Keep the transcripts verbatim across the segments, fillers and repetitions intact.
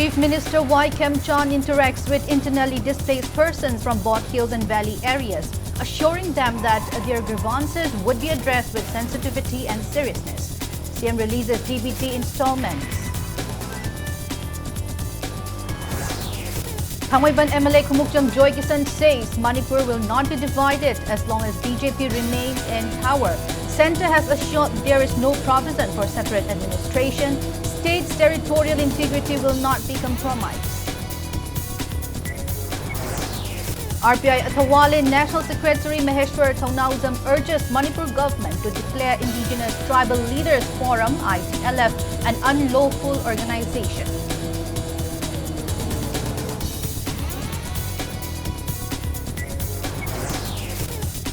Chief Minister Y Khemchand interacts with internally displaced persons from Bot Hills and Valley areas, assuring them that their grievances would be addressed with sensitivity and seriousness. C M releases D B T installments. Thangmeiban M L A Khumukcham Joy Kisan says Manipur will not be divided as long as B J P remains in power. Centre has assured there is no provision for separate administration. State's territorial integrity will not be compromised. R P I Athawale National Secretary Maheshwar Thounaojam urges Manipur government to declare Indigenous Tribal Leaders Forum, I T L F, an unlawful organization.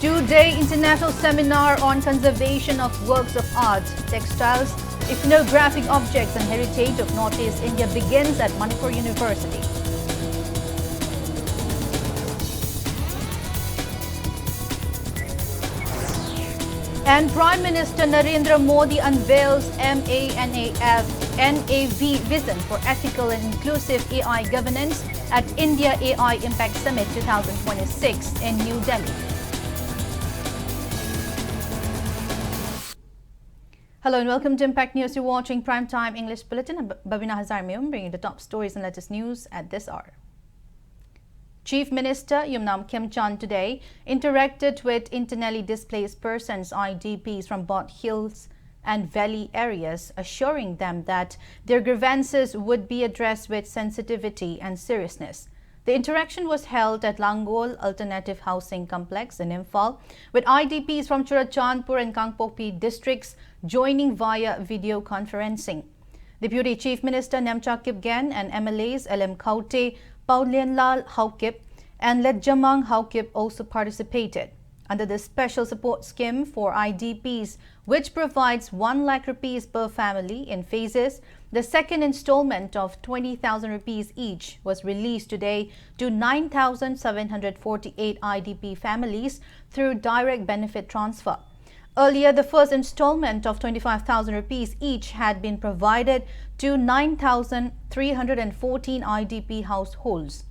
Two-day international seminar on conservation of works of art, textiles, ethnographic objects and heritage of Northeast India begins at Manipur University. And Prime Minister Narendra Modi unveils M A N A F, N A V vision for ethical and inclusive A I governance at India A I Impact Summit twenty twenty-six in New Delhi. Hello and welcome to Impact News. You're watching Prime Time English Bulletin. I'm Babina Hazarmyum, bringing the top stories and latest news at this hour. Chief Minister Yumnam Khemchand today interacted with internally displaced persons, I D Ps, from Bot Hills and Valley areas, assuring them that their grievances would be addressed with sensitivity and seriousness. The interaction was held at Langol Alternative Housing Complex in Imphal, with I D Ps from Churachandpur and Kangpokpi districts joining via video conferencing. Deputy Chief Minister Nemcha Kipgen and M L As L M Khaute, Paulianlal Haokip, and Letjamang Haokip also participated. Under the special support scheme for I D Ps, which provides one lakh rupees per family in phases, the second installment of twenty thousand rupees each was released today to nine thousand seven hundred forty-eight I D P families through direct benefit transfer. Earlier, the first installment of twenty-five thousand rupees each had been provided to nine thousand three hundred fourteen I D P households.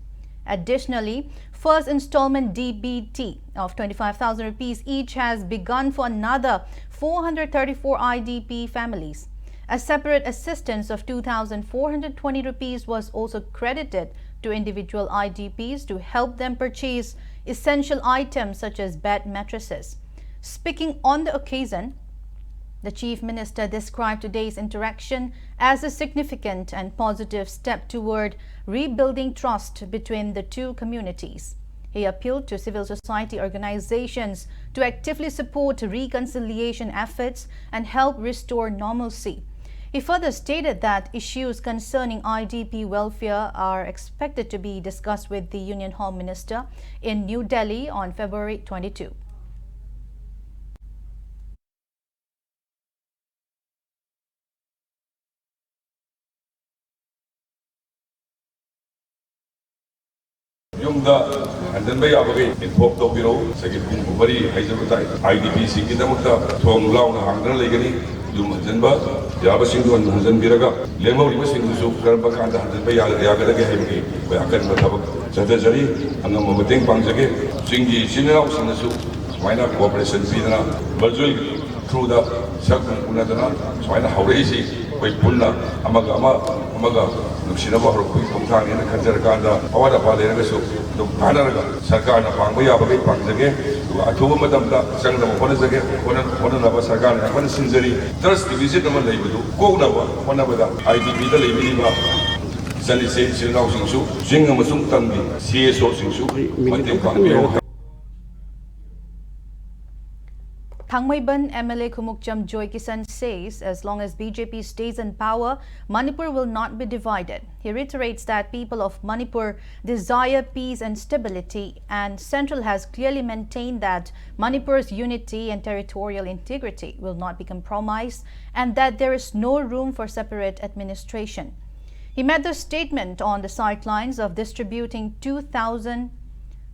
Additionally, first installment D B T of twenty-five thousand rupees each has begun for another four hundred thirty-four I D P families. A separate assistance of two thousand four hundred twenty rupees was also credited to individual I D Ps to help them purchase essential items such as bed mattresses. Speaking on the occasion, the Chief Minister described today's interaction as a significant and positive step toward rebuilding trust between the two communities. He appealed to civil society organizations to actively support reconciliation efforts and help restore normalcy. He further stated that issues concerning I D P welfare are expected to be discussed with the Union Home Minister in New Delhi on February twenty-two. ꯌꯨꯝꯗ ꯍꯟꯖꯟꯕ ꯌꯥꯕꯒꯤ inform ꯇꯧꯕꯤꯔꯛꯎ꯫ ꯉꯁꯥꯏꯒꯤ ꯄꯨꯡ ꯃꯔꯤ ꯍꯥꯏꯖꯕ ꯇꯥꯏ꯫ I D ꯄꯤꯁꯤꯡꯒꯤꯗꯃꯛꯇ ꯊꯣꯡ ꯂꯥꯎꯅ ꯍꯥꯡꯗꯨꯅ ꯂꯩꯒꯅꯤ꯫ ꯌꯨꯝ ꯍꯟꯖꯟꯕ ꯌꯥꯕꯁꯤꯡꯗꯨ ꯍꯟꯖꯟꯕꯤꯔꯒ, ꯂꯦꯝꯍꯧꯔꯤꯕꯁꯤꯡꯗꯨꯁꯨ ꯀꯔꯝꯕ ꯀꯥꯟꯗ ꯍꯟꯖꯟꯕ ꯌꯥ-, ꯌꯥꯒꯗꯒꯦ ꯍꯥꯏꯕꯒꯤ ꯑꯩꯈꯣꯏ ꯑꯀꯟꯕ ꯊꯕꯛ ꯆꯠꯊꯖꯔꯤ꯫ ꯑꯉꯝꯕ ꯃꯇꯦꯡ ꯄꯥꯡꯖꯒꯦ꯫ ꯆꯤꯡꯒꯤ ꯏꯆꯤꯟ ꯏꯅꯥꯎꯁꯤꯡꯅꯁꯨ ꯁꯨꯃꯥꯏꯅ ꯀꯣꯑꯣꯄꯔꯦꯁꯟ ꯄꯤꯗꯅ ꯚꯔꯆꯨꯋꯦꯜ ꯊ꯭ꯔꯨꯗ ꯁꯛ ꯎꯅꯗꯅ ꯁꯨꯃꯥꯏꯅ ꯍꯧꯔꯛꯏꯁꯤ ꯑꯩꯈꯣꯏ ꯄꯨꯟꯅ ꯑꯃꯒ ꯑꯃ, ꯑꯃꯒ ꯅꯨꯡꯁꯤꯅꯕ ꯍꯧꯔꯛꯄꯒꯤ ꯈꯣꯡꯊꯥꯡꯅꯦꯅ ꯈꯟꯖꯔꯀꯥꯟꯗ, ꯑꯋꯥꯠ ꯑꯄꯥ ꯂꯩꯔꯒꯁꯨ ꯑꯗꯨꯝ ꯇꯥꯟꯅꯔꯒ ꯁꯔꯀꯥꯔꯅ ꯄꯥꯡꯕ ꯌꯥꯕꯈꯩ ꯄꯥꯡꯖꯒꯦ꯫ ꯑꯗꯨꯒ ꯑꯊꯨꯕ ꯃꯇꯝꯗ ꯆꯪꯅꯕ ꯍꯣꯠꯅꯖꯒꯦ, ꯍꯣꯠꯅ-, ꯍꯣꯠꯅꯅꯕ ꯁꯔꯀꯥꯔꯅ ꯌꯥꯝ ꯀꯟꯅ ꯁꯤꯟꯖꯔꯤ꯫ ꯇ꯭ꯔꯁ ꯗꯤꯐꯤꯁꯤꯠ ꯑꯃ ꯂꯩꯕꯗꯨ ꯀꯣꯛꯅꯕ ꯍꯣꯠꯅꯕꯗ ꯑꯥꯏ ꯗꯤ ꯄꯤꯗ ꯂꯩꯕꯤꯔꯤꯕ ꯏꯆꯟ ꯏꯆꯦ ꯏꯆꯤꯜ ꯏꯅꯥꯎꯁꯤꯡꯁꯨ, ꯆꯤꯡ ꯑꯃꯁꯨꯡ ꯇꯝꯒꯤ ꯁꯤ ꯑꯦꯁ ꯑꯣꯁꯤꯡꯁꯨ ꯃꯇꯦꯡ ꯄꯥꯡꯕꯤꯌꯨ꯫ Thangmeiban M L A Khumukcham Joykisan says as long as B J P stays in power, Manipur will not be divided. He reiterates that people of Manipur desire peace and stability, and Central has clearly maintained that Manipur's unity and territorial integrity will not be compromised and that there is no room for separate administration. He made the statement on the sidelines of distributing two thousand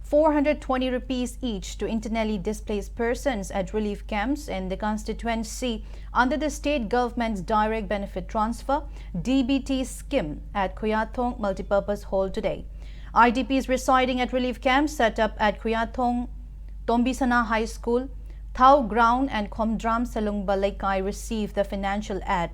four hundred twenty rupees each to internally displaced persons at relief camps in the constituency under the state government's Direct Benefit Transfer, D B T scheme, at Khuyathong Multipurpose Hall today. I D Ps residing at relief camps set up at Khuyathong Tombisana High School, Thao Ground and Khomdram Salungba Leikai received the financial aid.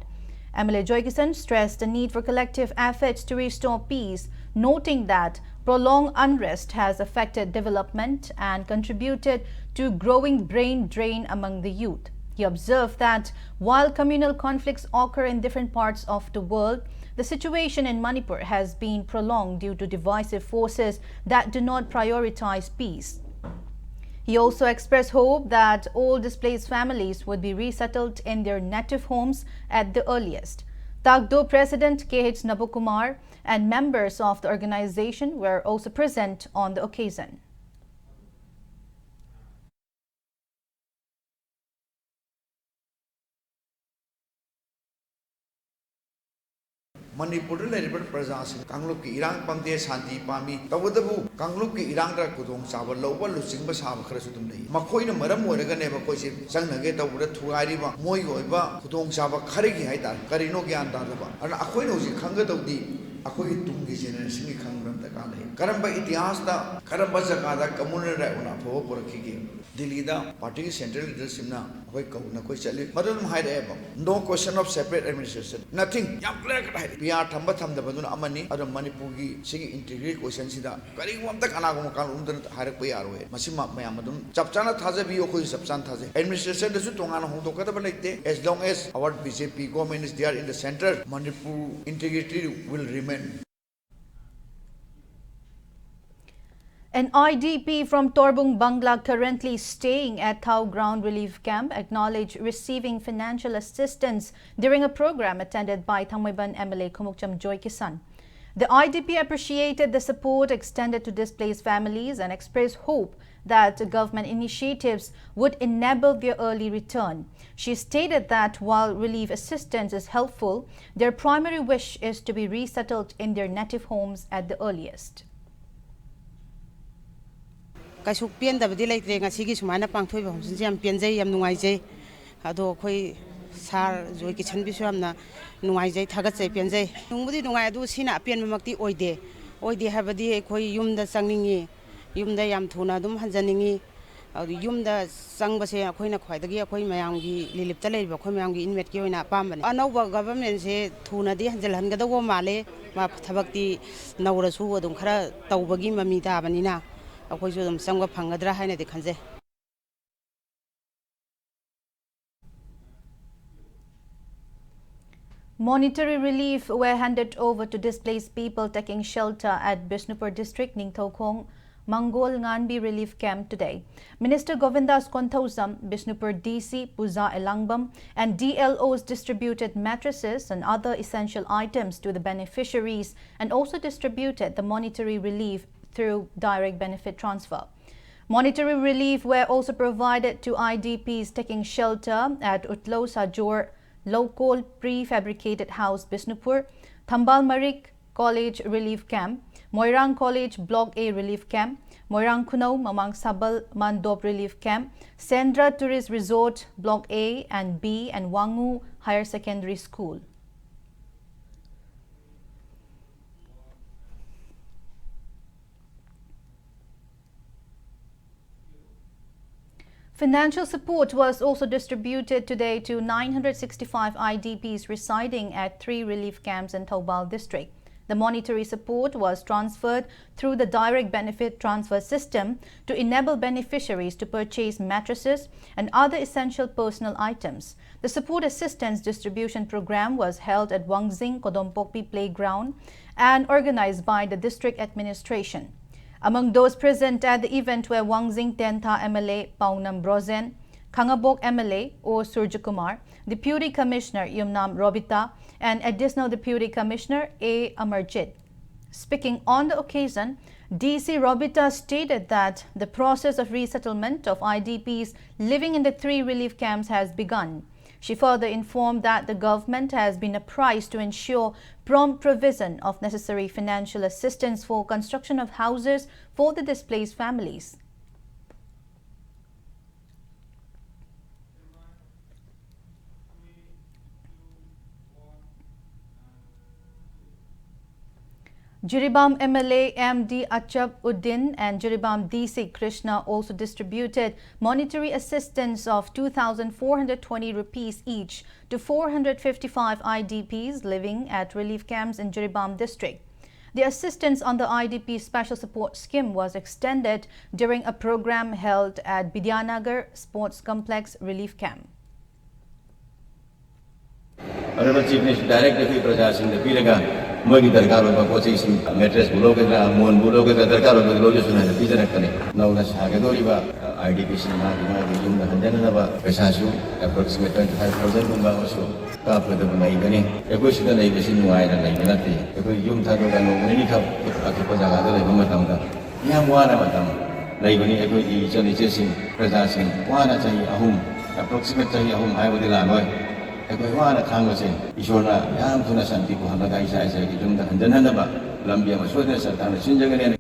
M L A Joy Kisan stressed the need for collective efforts to restore peace, noting that prolonged unrest has affected development and contributed to growing brain drain among the youth. He observed that while communal conflicts occur in different parts of the world, the situation in Manipur has been prolonged due to divisive forces that do not prioritize peace. He also expressed hope that all displaced families would be resettled in their native homes at the earliest. TAGDO President K H Nabukumar and members of the organization were also present on the occasion. ꯃꯅꯤꯄꯨꯔꯗ ꯂꯩꯔꯤꯕ ꯄ꯭ꯔꯖꯥꯁꯤꯡ ꯀꯥꯡꯂꯨꯞꯀꯤ ꯏꯔꯥꯡ ꯄꯥꯝꯗꯦ, ꯁꯥꯟꯇꯤ ꯄꯥꯝꯃꯤ꯫ ꯇꯧꯕꯇꯕꯨ ꯀꯥꯡꯂꯨꯞꯀꯤ ꯏꯔꯥꯡꯗ ꯈꯨꯗꯣꯡꯆꯥꯕ ꯂꯧꯕ ꯂꯨꯆꯤꯡꯕ ꯁꯥꯕ ꯈꯔꯁꯨ ꯑꯗꯨꯝ ꯂꯩ꯫ ꯃꯈꯣꯏꯅ ꯃꯔꯝ ꯑꯣꯏꯔꯒꯅꯦꯕ ꯑꯩꯈꯣꯏꯁꯦ ꯆꯪꯅꯒꯦ ꯇꯧꯕꯗ ꯊꯨꯒꯥꯏꯔꯤꯕ ꯃꯣꯏꯒꯤ ꯑꯣꯏꯕ ꯈꯨꯗꯣꯡꯆꯥꯕ ꯈꯔꯒꯤ ꯍꯥꯏꯇꯥꯔꯦ꯫ ꯀꯔꯤꯅꯣ ꯒ꯭ꯌꯥꯟ ꯇꯥꯗꯕ꯫ ꯑꯗꯨꯅ ꯑꯩꯈꯣꯏꯅ ꯍꯧꯖꯤꯛ ꯈꯪꯒꯗꯧꯗꯤ ꯑꯩꯈꯣꯏꯒꯤ ꯇꯨꯡꯒꯤ ꯖꯦꯅꯦꯔꯦꯁꯟꯒꯤ ꯈꯪꯕ ꯑꯃ ꯗꯔꯀꯥꯔ ꯂꯩ꯫ ꯀꯔꯝꯕ ꯏꯇꯤꯍꯥꯁꯇ, ꯀꯔꯝꯕ ꯖꯒꯥꯗ ꯀꯝꯃꯨꯅꯦꯜ ꯔꯥꯏꯠ ꯑꯣꯏꯅ ꯑꯐꯕ ꯄꯨꯔꯛꯈꯤꯒꯦ? ꯗꯤꯜꯂꯤꯗ ꯄꯥꯔꯇꯤꯒꯤ ꯁꯦꯟꯇ꯭ꯔꯦꯜ ꯂꯤꯗꯔꯁꯤꯞꯅ ꯑꯩꯈꯣꯏ ꯀꯧꯅ ꯑꯩꯈꯣꯏ ꯆꯠꯂꯤ꯫ ꯃꯗꯨ ꯑꯗꯨꯝ ꯍꯥꯏꯔꯛꯑꯦꯕ, "No question of separate administration, nothing." ꯌꯥꯝ ꯀ꯭ꯂꯤꯌꯥꯔ ꯀꯠ ꯍꯥꯏꯔꯦ꯫ ꯄꯤ ꯑꯥꯔ ꯊꯝꯕ ꯊꯝꯗꯕꯗꯨꯅ ꯑꯃꯅꯤ꯫ ꯑꯗꯣ ꯃꯅꯤꯄꯨꯔꯒꯤ ꯁꯤꯒꯤ ꯏꯟꯇꯤꯒ꯭ꯔꯤꯇꯤ ꯀꯣꯏꯁꯟꯁꯤꯗ ꯀꯔꯤꯒꯨꯝꯕ ꯑꯝꯇ ꯀꯅꯥꯒꯨꯝꯕ ꯀꯥꯡꯂꯨꯞ ꯑꯝꯇꯅ ꯍꯥꯏꯔꯛꯄ ꯌꯥꯔꯣꯏ꯫ ꯃꯁꯤꯃ ꯃꯌꯥꯝ ꯑꯗꯨꯝ ꯆꯞ ꯆꯥꯅ ꯊꯥꯖꯕꯤꯌꯨ꯫ ꯑꯩꯈꯣꯏꯁꯨ ꯆꯞ ꯆꯥꯅ ꯊꯥꯖꯩ꯫ ꯑꯦꯗꯃꯤꯅꯤꯁꯇ꯭ꯔꯦꯁꯟꯗꯁꯨ ꯇꯣꯉꯥꯟꯅ ꯍꯣꯡꯗꯣꯛꯀꯗꯕ ꯂꯩꯇꯦ꯫ As long as our B J P government is there in the centre, Manipur integrity will remain. An I D P from Torbung Bangla, currently staying at Thao Ground Relief Camp, acknowledged receiving financial assistance during a program attended by Thangmeiban M L A Khumukcham Joy Kisan. The I D P appreciated the support extended to displaced families and expressed hope that government initiatives would enable their early return. She stated that while relief assistance is helpful, their primary wish is to be resettled in their native homes at the earliest. ꯀꯩꯁꯨ ꯄꯦꯟꯗꯕꯗꯤ ꯂꯩꯇ꯭ꯔꯦ꯫ ꯉꯁꯤꯒꯤ ꯁꯨꯃꯥꯏꯅ ꯄꯥꯡꯊꯣꯛꯏꯕ ꯐꯪꯁꯟꯁꯦ ꯌꯥꯝ ꯄꯦꯟꯖꯩ, ꯌꯥꯝ ꯅꯨꯡꯉꯥꯏꯖꯩ꯫ ꯑꯗꯣ ꯑꯩꯈꯣꯏ ꯁꯥꯔ ꯖꯣꯏ ꯀꯤꯁꯟꯕꯤꯁꯨ ꯌꯥꯝꯅ ꯅꯨꯡꯉꯥꯏꯖꯩ, ꯊꯥꯒꯠꯆꯩ, ꯄꯦꯟꯖꯩ꯫ ꯅꯨꯡꯕꯨꯗꯤ ꯅꯨꯡꯉꯥꯏ, ꯑꯗꯨ ꯁꯤꯅ ꯑꯄꯦꯟꯕꯃꯛꯇꯤ ꯑꯣꯏꯗꯦ꯫ ꯑꯣꯏꯗꯦ ꯍꯥꯏꯕꯗꯤ ꯑꯩꯈꯣꯏ ꯌꯨꯝꯗ ꯆꯪꯅꯤꯡꯉꯤ, ꯌꯨꯝꯗ ꯌꯥꯝ ꯊꯨꯅ ꯑꯗꯨꯝ ꯍꯟꯖꯅꯤꯡꯉꯤ꯫ ꯑꯗꯨ ꯌꯨꯝꯗ ꯆꯪꯕꯁꯦ ꯑꯩꯈꯣꯏꯅ ꯈ꯭ꯋꯥꯏꯗꯒꯤ ꯑꯩꯈꯣꯏ ꯃꯌꯥꯝꯒꯤ ꯔꯤꯂꯤꯞꯇ ꯂꯩꯔꯤꯕ ꯑꯩꯈꯣꯏ ꯃꯌꯥꯝꯒꯤ ꯏꯟꯃꯦꯠꯀꯤ ꯑꯣꯏꯅ ꯑꯄꯥꯝꯕꯅꯤ꯫ ꯑꯅꯧꯕ ꯒꯚꯔꯟꯃꯦꯟꯁꯦ ꯊꯨꯅꯗꯤ ꯍꯟꯖꯤꯜꯍꯟꯒꯗꯧꯕ ꯃꯥꯜꯂꯦ꯫ ꯃꯥ ꯊꯕꯛꯇꯤ ꯅꯧꯔꯁꯨ ꯑꯗꯨꯝ ꯈꯔ ꯇꯧꯕꯒꯤ ꯃꯃꯤ ꯇꯥꯕꯅꯤꯅ ꯑꯩꯈꯣꯏꯁꯨ ꯑꯗꯨꯝ ꯆꯪꯕ ꯐꯪꯒꯗ꯭ꯔꯥ ꯍꯥꯏꯅꯗꯤ ꯈꯟꯖꯩ꯫ Monetary relief were handed over to displaced people taking shelter at Bishnupur District, Ningthoukhong Mangol Nganbi Relief Camp today. Minister Govindas Konthoujam, Bishnupur D C Puja Elangbam, and D L Os distributed mattresses and other essential items to the beneficiaries and also distributed the monetary relief through direct benefit transfer. Monetary relief were also provided to I D Ps taking shelter at Utlou Sajor Local Prefabricated House, Bishnupur, Thambal Marik College Relief Camp, Moirang College Block A Relief Camp, Moirang Khunou Mamang Sabal Mandop Relief Camp, Sendra Tourist Resort Block A and B, and Wangu Higher Secondary School. Financial support was also distributed today to nine hundred sixty-five I D Ps residing at three relief camps in Thoubal district. The monetary support was transferred through the direct benefit transfer system to enable beneficiaries to purchase mattresses and other essential personal items. The support assistance distribution program was held at Wangzing Kodompokpi Playground and organized by the district administration. Among those present at the event were Wangzing Tentha M L A Paonam Brozen, Khangabok M L A O Surjakumar, Deputy Commissioner Yumnam Robita, and Additional Deputy Commissioner A Amarjit. Speaking on the occasion, D C Robita stated that the process of resettlement of I D Ps living in the three relief camps has begun. She further informed that the government has been apprised to ensure prompt provision of necessary financial assistance for construction of houses for the displaced families. Jiribam M L A M D Achab Uddin and Jiribam D C Krishna also distributed monetary assistance of two thousand four hundred twenty rupees each to four hundred fifty-five I D Ps living at relief camps in Jiribam district. The assistance on the I D P Special Support Scheme was extended during a program held at Bidyanagar Sports Complex Relief Camp. Honourable ꯆꯤꯐꯅꯁꯨ direct ꯑꯩꯈꯣꯏ ꯄ꯭ꯔꯖꯥꯁꯤꯡꯗ ꯄꯤꯔꯒ ꯃꯣꯏꯒꯤ ꯗꯔꯀꯥꯔ ꯑꯣꯏꯕ ꯄꯣꯠ ꯆꯩꯁꯤꯡ, ꯃꯦꯇ꯭ꯔꯦꯁꯄꯨ ꯂꯧꯒꯗ꯭ꯔꯥ, ꯃꯣꯟꯕꯨ ꯂꯧꯒꯗ꯭ꯔꯥ, ꯗꯔꯀꯥꯔ ꯑꯣꯏꯕꯗꯨ ꯂꯧꯖꯁꯅꯨ ꯍꯥꯏꯅ ꯄꯤꯖꯔꯛꯄꯅꯤ꯫ ꯅꯧꯅ ꯁꯥꯒꯗꯧꯔꯤꯕ ꯑꯥꯏ ꯗꯤ ꯄꯤꯁꯤꯡ ꯃꯥꯒꯤ ꯃꯥꯒꯤ ꯌꯨꯝꯗ ꯍꯟꯖꯅꯅꯕ ꯄꯩꯁꯥꯁꯨ ꯑꯦꯄ꯭ꯔꯣꯛꯁꯤꯃꯦꯠ ꯇ꯭ꯋꯦꯟꯇꯤ ꯐꯥꯏꯚ ꯊꯥꯎꯖꯟꯒꯨꯝꯕ ꯑꯃꯁꯨ ꯀꯥꯞꯀꯗꯕ ꯂꯩꯒꯅꯤ꯫ ꯑꯩꯈꯣꯏ ꯁꯤꯗ ꯂꯩꯕꯁꯤ ꯅꯨꯡꯉꯥꯏꯅ ꯂꯩꯕ ꯅꯠꯇꯦ꯫ ꯑꯩꯈꯣꯏ ꯌꯨꯝ ꯊꯥꯗꯣꯛꯑꯒ ꯅꯣꯡꯃ ꯅꯤꯅꯤꯈꯛ ꯑꯇꯣꯞꯄ ꯖꯒꯥꯗ ꯂꯩꯕ ꯃꯇꯝꯗ ꯌꯥꯝ ꯋꯥꯅ ꯃꯇꯝ ꯂꯩꯕꯅꯤ꯫ ꯑꯩꯈꯣꯏꯒꯤ ꯏꯆꯟ ꯏꯆꯦꯁꯤꯡ, ꯄ꯭ꯔꯖꯥꯁꯤꯡ ꯋꯥꯅ ꯆꯍꯤ ꯑꯍꯨꯝ, ꯑꯦꯄ꯭ꯔꯣꯛꯁꯤꯃꯦꯠ ꯆꯍꯤ ꯑꯍꯨꯝ ꯍꯥꯏꯕꯗꯤ ꯂꯥꯜꯂꯣꯏ꯫ ꯑꯩꯈꯣꯏ ꯋꯥꯅ ꯈꯥꯡꯕꯁꯦ ꯏꯁꯣꯔꯅ ꯌꯥꯝ ꯊꯨꯅ ꯁꯥꯟꯇꯤ ꯄꯨꯍꯜꯂꯒ ꯏꯁꯥ ꯏꯁꯥꯒꯤ ꯌꯨꯝꯗ ꯍꯟꯖꯟꯍꯟꯅꯕ ꯂꯝꯕꯤ ꯑꯃ ꯁꯣꯏꯗꯅ ꯁꯔꯀꯥꯔꯅ ꯁꯤꯟꯖꯒꯅꯤ꯫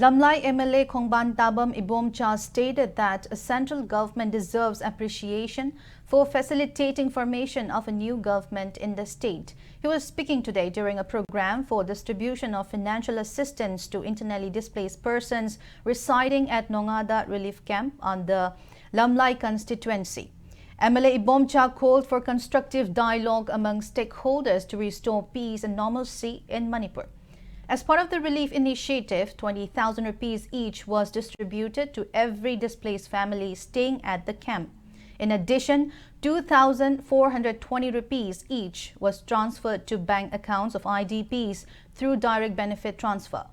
Lamlai M L A Khongban Tabam Ibomcha stated that a central government deserves appreciation for facilitating formation of a new government in the state. He was speaking today during a program for distribution of financial assistance to internally displaced persons residing at Nongada Relief Camp on the Lamlai constituency. M L A Ibomcha called for constructive dialogue among stakeholders to restore peace and normalcy in Manipur. As part of the relief initiative, twenty thousand rupees each was distributed to every displaced family staying at the camp. In addition, two thousand four hundred twenty rupees each was transferred to bank accounts of I D Ps through direct benefit transfer.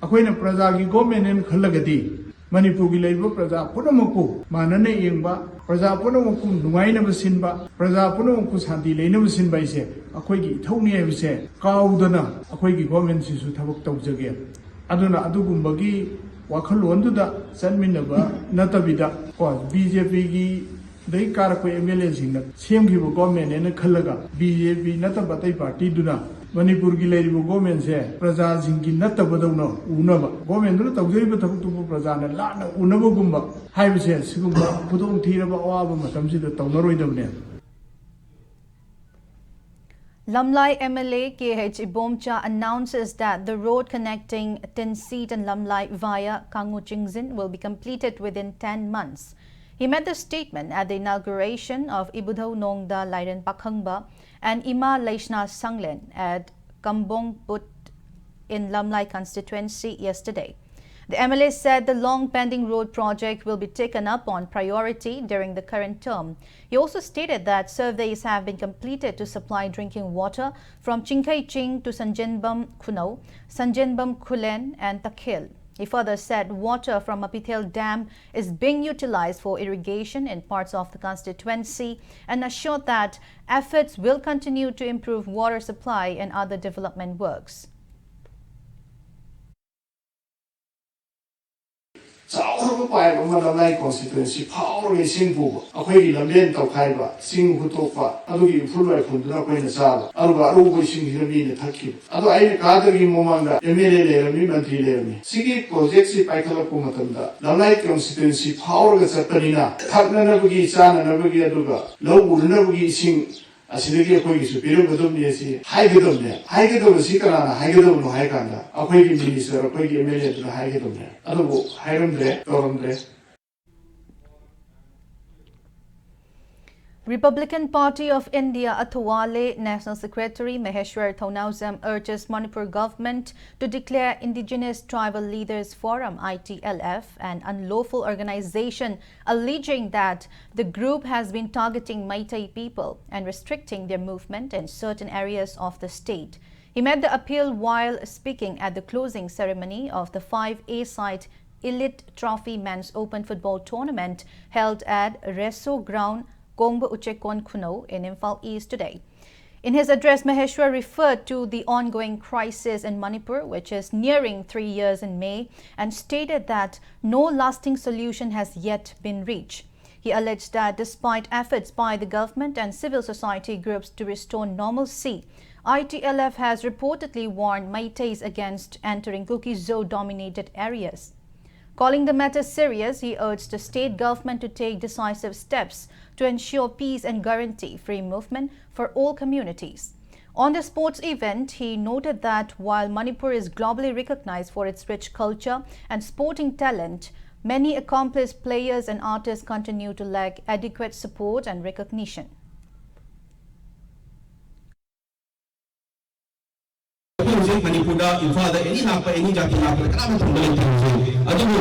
ꯑꯩꯈꯣꯏꯅ ꯄ꯭ꯔꯖꯥꯒꯤ ꯒꯣꯔꯃꯦꯟꯅꯦꯅ ꯈꯜꯂꯒꯗꯤ ꯃꯅꯤꯄꯨꯔꯒꯤ ꯂꯩꯔꯤꯕ ꯄ꯭ꯔꯖꯥ ꯄꯨꯝꯅꯃꯛꯄꯨ ꯃꯥꯟꯅꯅ ꯌꯦꯡꯕ, ꯄ꯭ꯔꯖꯥ ꯄꯨꯝꯅꯃꯛꯄꯨ ꯅꯨꯡꯉꯥꯏꯅꯕ ꯁꯤꯟꯕ, ꯄ꯭ꯔꯖꯥ ꯄꯨꯝꯅꯃꯛꯄꯨ ꯁꯥꯟꯇꯤ ꯂꯩꯅꯕ ꯁꯤꯟꯕ ꯍꯥꯏꯁꯦ ꯑꯩꯈꯣꯏꯒꯤ ꯏꯊꯧꯅꯤ ꯍꯥꯏꯕꯁꯦ ꯀꯥꯎꯗꯅ ꯑꯩꯈꯣꯏꯒꯤ ꯒꯣꯔꯃꯦꯟꯁꯤꯁꯨ ꯊꯕꯛ ꯇꯧꯖꯒꯦ꯫ ꯑꯗꯨꯅ ꯑꯗꯨꯒꯨꯝꯕꯒꯤ ꯋꯥꯈꯜꯂꯣꯟꯗꯨꯗ ꯆꯠꯃꯤꯟꯅꯕ ꯅꯠꯇꯕꯤꯗ ꯀꯣ ꯕꯤ ꯖꯦ ꯄꯤꯒꯤ ꯑꯗꯩ ꯀꯥꯔꯛꯄ ꯑꯦꯝ ꯑꯦꯜ ꯑꯦꯁꯤꯡꯅ ꯁꯦꯝꯈꯤꯕ ꯒꯣꯔꯃꯦꯟꯅꯦꯅ ꯈꯜꯂꯒ ꯕꯤ ꯖꯦ ꯄꯤ ꯅꯠꯇꯕ ꯑꯇꯩ ꯄꯥꯔꯇꯤꯗꯨꯅ ꯃꯅꯤꯄꯨꯔꯒꯤ ꯂꯩꯔꯤꯕ ꯒꯣꯔꯃꯦꯟꯁꯦ ꯄ꯭ꯔꯖꯥꯁꯤꯡꯒꯤ ꯅꯠꯇꯕꯗꯧꯅ ꯎꯅꯕ, ꯒꯣꯔꯃꯦꯟꯗꯨꯅ ꯇꯧꯖꯔꯤꯕ ꯊꯕꯛꯇꯨꯕꯨ ꯄ꯭ꯔꯖꯥꯅ ꯂꯥꯟꯅ ꯎꯅꯕꯒꯨꯝꯕ ꯍꯥꯏꯕꯁꯦ, ꯁꯤꯒꯨꯝꯕ ꯈꯨꯗꯣꯡꯊꯤꯔꯕ ꯑꯋꯥꯕ ꯃꯇꯝꯁꯤꯗ ꯇꯧꯅꯔꯣꯏꯗꯕꯅꯦ꯫ Lamlai M L A K H Ibomcha announces that the road connecting Tenseet and Lamlai via Kangu Chingzin will be completed within ten months. He made the statement at the inauguration of Ibudhou Nongda Lairen Pakhangba and Ima Leishna Sanglen at Kambong Put in Lamlai constituency yesterday. The M L A said the long pending road project will be taken up on priority during the current term. He also stated that surveys have been completed to supply drinking water from Chingkhei Ching to Sanjenbam Khunou, Sanjenbam Khulen, and Takhil. He further said water from Mapithel Dam is being utilized for irrigation in parts of the constituency and assured that efforts will continue to improve water supply and other development works. ꯆꯥꯎꯈ꯭ꯔꯕ pipe ꯑꯃ ꯂꯝꯂꯥꯏ ꯀꯣꯟꯁꯇꯤꯇ꯭ꯋꯦꯟꯁꯤ ꯐꯥꯎꯔꯒ ꯏꯁꯤꯡ ꯄꯨꯕ, ꯑꯩꯈꯣꯏꯒꯤ ꯂꯝꯕꯦꯟ ꯇꯧꯈꯥꯏꯕ, ꯆꯤꯡ ꯍꯨꯠꯇꯣꯛꯄ, ꯑꯗꯨꯒꯤ ꯏꯐꯨꯜ ꯋꯥꯏꯐꯨꯜꯗꯨꯅ ꯑꯩꯈꯣꯏꯅ ꯆꯥꯕ, ꯑꯗꯨꯒ ꯑꯔꯨꯕ ꯏꯁꯤꯡꯁꯤꯅ ꯃꯤꯅ ꯊꯛꯈꯤꯕ꯫ ꯑꯗꯣ ꯑꯩꯅ ꯀꯥꯗ꯭ꯔꯤꯉꯩ ꯃꯃꯥꯡꯗ ꯑꯦꯝ ꯑꯦꯜ ꯑꯦ ꯂꯩꯔꯝꯃꯤ, ꯃꯟꯇ꯭ꯔꯤ ꯂꯩꯔꯝꯃꯤ꯫ ꯁꯤꯒꯤ ꯄ꯭ꯔꯣꯖꯦꯛꯁꯤ ꯄꯥꯏꯈꯠꯂꯛꯄ ꯃꯇꯝꯗ ꯂꯝꯂꯥꯏ ꯀꯣꯟꯁꯇꯤꯇ꯭ꯋꯦꯟꯁꯤ ꯐꯥꯎꯔꯒ ꯆꯠꯄꯅꯤꯅ ꯊꯛꯅꯅꯕꯒꯤ, ꯆꯥꯅꯅꯕꯒꯤ, ꯑꯗꯨꯒ ꯂꯧ ꯎꯅꯅꯕꯒꯤ ꯏꯁꯤꯡ ꯑꯁꯤꯗꯒꯤ ꯑꯩꯈꯣꯏꯒꯤꯁꯨ ꯄꯤꯔꯝꯒꯗꯕꯅꯤ ꯑꯁꯤ ꯍꯥꯏꯒꯗꯕꯅꯦ꯫ ꯍꯥꯏꯒꯗꯕꯁꯤ ꯀꯅꯥꯅ ꯍꯥꯏꯒꯗꯕꯅꯣ ꯍꯥꯏ ꯀꯥꯟꯗ ꯑꯩꯈꯣꯏꯒꯤ ꯃꯤꯅꯤꯁꯇꯔ, ꯑꯩꯈꯣꯏꯒꯤ ꯑꯦꯝ ꯑꯦꯜ ꯑꯦꯗꯨꯅ ꯍꯥꯏꯒꯗꯕꯅꯦ꯫ ꯑꯗꯨꯕꯨ ꯍꯥꯏꯔꯝꯗ꯭ꯔꯦ, ꯇꯧꯔꯝꯗ꯭ꯔꯦ꯫ Republican Party of India Athuwale National Secretary Maheshwar Thounaojam urges Manipur government to declare Indigenous Tribal Leaders Forum, I T L F, an unlawful organization, alleging that the group has been targeting Meitei people and restricting their movement in certain areas of the state. He made the appeal while speaking at the closing ceremony of the five A side Elite Trophy Men's Open Football Tournament held at Reso Ground, Kongba Uchekon Khunou in Imphal East today. In his address, Maheshwar referred to the ongoing crisis in Manipur, which is nearing three years in May, and stated that no lasting solution has yet been reached. He alleged that despite efforts by the government and civil society groups to restore normalcy, I T L F has reportedly warned Meiteis against entering Kuki-Zo dominated areas. Calling the matter serious, he urged the state government to take decisive steps to ensure peace and guarantee free movement for all communities. On the sports event, he noted that while Manipur is globally recognized for its rich culture and sporting talent, many accomplished players and artists continue to lack adequate support and recognition. ꯑꯩꯈꯣꯏ ꯍꯧꯖꯤꯛ ꯃꯅꯤꯄꯨꯔꯗ ꯏꯝꯐꯥꯜꯗ ꯑꯦꯅꯤ ꯂꯥꯛꯄ ꯑꯦꯅꯤ ꯖꯥꯇꯤ ꯂꯥꯛꯄꯗ ꯀꯅꯥꯝꯇ ꯊꯤꯡꯕ ꯂꯩꯇꯦ ꯍꯧꯖꯤꯛ꯫ ꯑꯗꯨꯕꯨ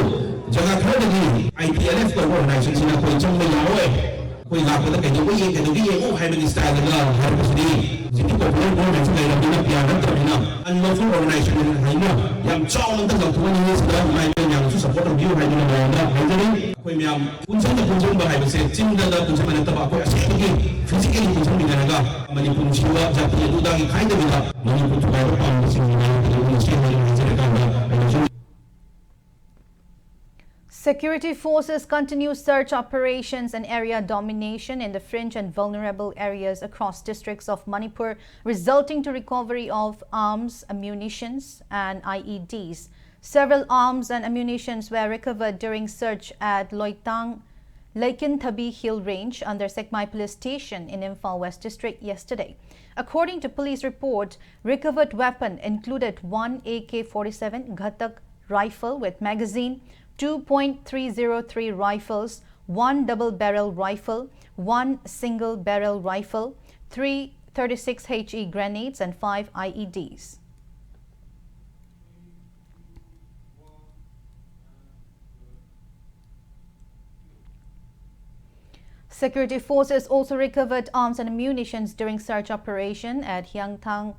ꯖꯒꯥ ꯈꯔꯗꯗꯤ ꯑꯥꯏ ꯇꯤ ꯑꯦꯜ ꯑꯦꯐ ꯀꯧꯕ ꯑꯣꯔꯒꯅꯥꯏꯖꯦꯁꯟꯁꯤꯅ ꯑꯩꯈꯣꯏ ꯆꯪꯕ ꯌꯥꯔꯣꯏ, ꯑꯩꯈꯣꯏ ꯂꯥꯛꯄꯗ ꯀꯩꯗꯧꯕ ꯌꯦꯡ ꯀꯩꯗꯧꯕ ꯌꯦꯡꯉꯨ ꯍꯥꯏꯕꯒꯤ ꯁ꯭ꯇꯥꯏꯜꯗꯒ ꯍꯥꯏꯔꯛꯄꯁꯤꯗꯤ ꯍꯧꯖꯤꯛꯇꯤ ꯄꯣꯄꯨꯂꯔ ꯒꯣꯚꯔꯟꯃꯦꯟꯁꯨ ꯂꯩꯔꯕꯅꯤꯅ ꯄꯤ ꯑꯥꯔ ꯅꯠꯇꯕꯅꯤꯅ ꯑꯟꯂꯣꯐꯨꯜ ꯑꯣꯔꯒꯅꯥꯏꯖꯦꯁꯟ ꯍꯥꯏꯅ ꯌꯥꯝ ꯆꯥꯎꯅ ꯑꯝꯇ ꯂꯥꯎꯊꯣꯛꯍꯟꯅꯤꯡꯉꯤ꯫ ꯁꯤꯗ ꯏꯃꯥ ꯏꯕꯦꯟ ꯃꯌꯥꯝꯅꯁꯨ ꯁꯄꯣꯔꯠ ꯇꯧꯕꯤꯌꯨ ꯍꯥꯏꯗꯨꯅ ꯃꯌꯥꯝꯗ ꯍꯥꯏꯖꯔꯤ꯫ ꯑꯩꯈꯣꯏ ꯃꯌꯥꯝ ꯄꯨꯟꯁꯤꯟꯗ ꯄꯨꯟꯁꯤꯟꯕ ꯍꯥꯏꯕꯁꯦ ꯆꯤꯟꯗꯗ ꯄꯨꯟꯁꯤꯟꯕ ꯅꯠꯇꯕ ꯑꯩꯈꯣꯏ ꯑꯁꯦꯡꯕꯒꯤ ꯐꯤꯖꯤꯀꯦꯜꯂꯤ ꯄꯨꯟꯁꯤꯟꯃꯤꯟꯅꯔꯒ ꯃꯅꯤꯄꯨꯔ ꯅꯨꯡꯁꯤꯕ ꯖꯥꯇꯤ ꯑꯗꯨꯗꯒꯤ ꯈꯥꯏꯗꯕꯤꯗ ꯃꯅꯤꯄꯨꯔ ꯊꯨꯒꯥꯏꯕ ꯄꯥꯝꯕꯁꯤꯡꯒꯤ ꯃꯥꯏꯌꯣꯛꯇ ꯂꯣꯏꯅ ꯆꯦꯟꯕ ꯍꯥꯏꯖꯔꯀꯥꯟꯗ ꯑꯩꯅꯁꯨ Security forces continue search operations and area domination in the fringe and vulnerable areas across districts of Manipur, resulting to recovery of arms, ammunitions, and I E Ds. Several arms and ammunitions were recovered during search at Loitang, Laikinthabi Hill Range under Sekmai Police Station in Imphal West District yesterday. According to police report, recovered weapon included one A K forty-seven Ghatak rifle with magazine, two point three zero three rifles, one double barrel rifle, one single barrel rifle, three thirty-six H E grenades, and five I E Ds. Security forces also recovered arms and ammunitions during search operation at Hiangthang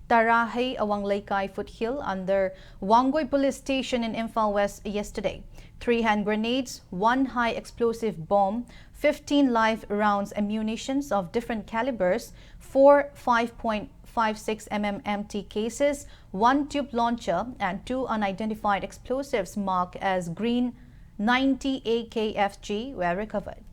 Tarahei Awang Leikai foothill under Wangoi Police Station in Imphal West yesterday. Three hand grenades, one high explosive bomb, fifteen live rounds ammunitions of different calibers, four five point five six M M empty cases, one tube launcher, and two unidentified explosives marked as green ninety A K F G were recovered.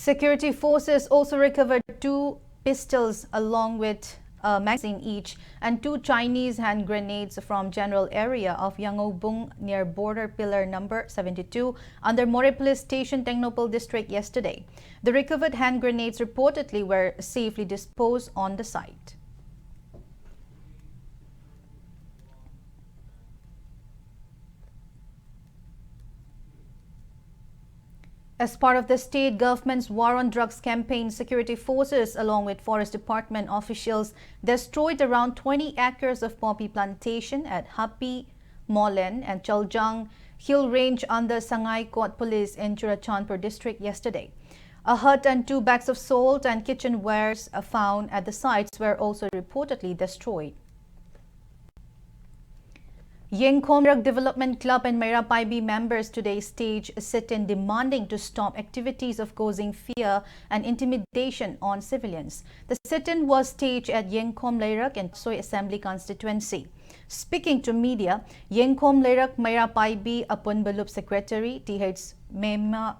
Security forces also recovered two pistols along with a magazine each and two Chinese hand grenades from general area of Yangoubung near border pillar number seventy-two under Moreh Police Station, Tengnoupal district yesterday. The recovered hand grenades reportedly were safely disposed on the site. As part of the state government's war on drugs campaign, security forces, along with forest department officials, destroyed around twenty acres of poppy plantation at Hapi Molen and Chaljang Hill Range under Sangaikot Police in Churachandpur district yesterday. A hut and two bags of salt and kitchenwares found at the sites were also reportedly destroyed. Yengkhom Leirak Development Club and Meira Paibi members today staged a sit-in demanding to stop activities of causing fear and intimidation on civilians. The sit-in was staged at Yengkhom Leirak in Soi Assembly Constituency. Speaking to media, Yengkhom Leirak Meira Paibi Apunbalup Secretary Th Mema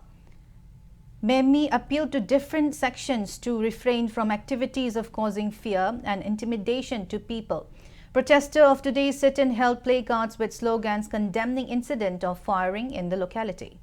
Memi appealed to different sections to refrain from activities of causing fear and intimidation to people. Protester of today's sit-in held placards with slogans condemning incident of firing in the locality.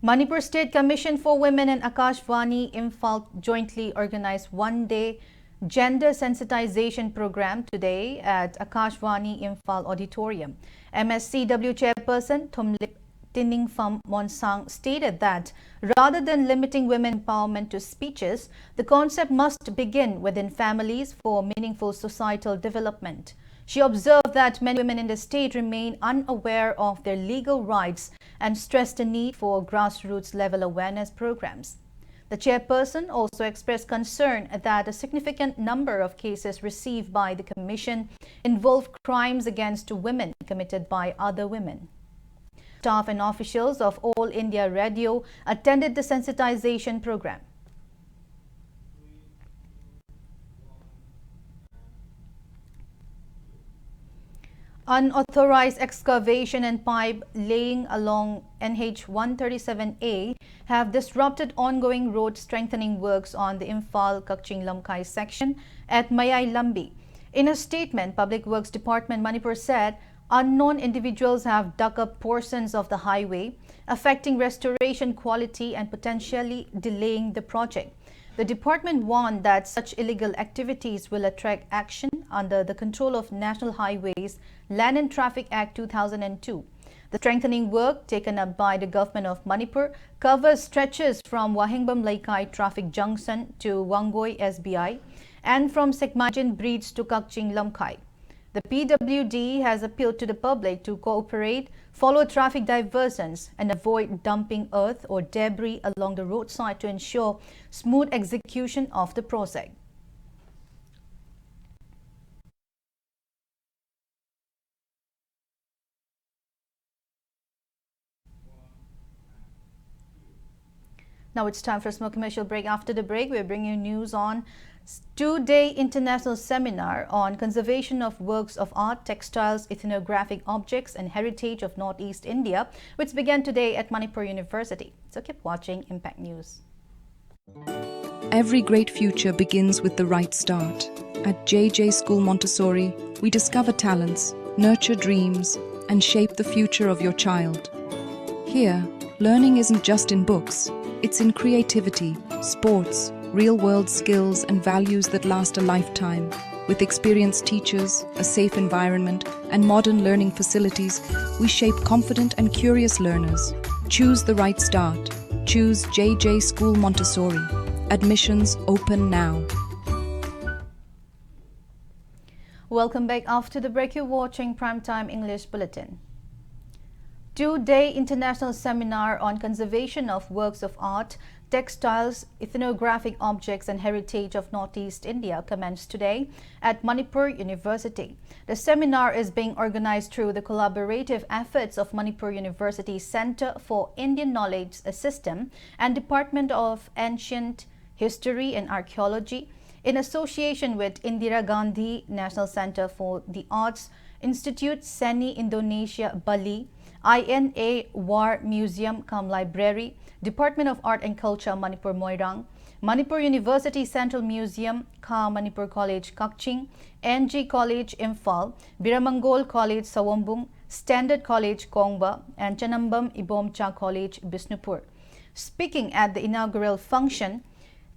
Manipur State Commission for Women and Akashvani Imphal jointly organized one-day gender sensitization program today at Akashvani Imphal Auditorium. M S C W chairperson Thumlip Tiningpham Monsang stated that rather than limiting women empowerment to speeches, the concept must begin within families for meaningful societal development. She observed that many women in the state remain unaware of their legal rights and stressed the need for grassroots level awareness programs. The chairperson also expressed concern that a significant number of cases received by the commission involve crimes against women committed by other women. Staff and officials of All India Radio attended the sensitization program. Unauthorized excavation and pipe laying along N H one thirty-seven A have disrupted ongoing road strengthening works on the Imphal-Kakching Lamkai section at Mayai Lambi. In a statement, Public Works Department Manipur said unknown individuals have dug up portions of the highway, affecting restoration quality and potentially delaying the project. The department warned that such illegal activities will attract action under the Control of National Highways Land and Traffic Act two thousand and two. The strengthening work taken up by the government of Manipur covers stretches from Wahengbam Leikai traffic junction to Wangoi S B I and from Sekmaijen Bridge to Kakching Lamkai. The P W D has appealed to the public to cooperate, follow traffic diversions, and avoid dumping earth or debris along the roadside to ensure smooth execution of the project. Now it's time for a small commercial break. After the break, we'll bring you news on s-, two-day international seminar on conservation of works of art, textiles, ethnographic objects, and heritage of Northeast India, which began today at Manipur University. So keep watching Impact News. Every great future begins with the right start. At J J School Montessori, we discover talents, nurture dreams, and shape the future of your child. Here, learning isn't just in books, it's in creativity, sports, real world skills, and values that last a lifetime. With experienced teachers, a safe environment, and modern learning facilities, we shape confident and curious learners. Choose the right start. Choose J J School Montessori. Admissions open now. Welcome back. After the break, you're watching Primetime English Bulletin. Two-day international seminar on conservation of works of art, textiles, ethnographic objects, and heritage of Northeast India commenced today at Manipur University. The seminar is being organized through the collaborative efforts of Manipur University Center for Indian Knowledge System and Department of Ancient History and Archaeology, in association with Indira Gandhi National Center for the Arts Institute, Seni, Indonesia, Bali, I N A War Museum cum Library, Department of Art and Culture, Manipur, Moirang, Manipur University Central Museum, Kha Manipur College, Kakching, N G College, Imphal, Biramangol College, Sawombung, Standard College, Kongba, and Chanambam Ibomcha College, Bishnupur. Speaking at the inaugural function,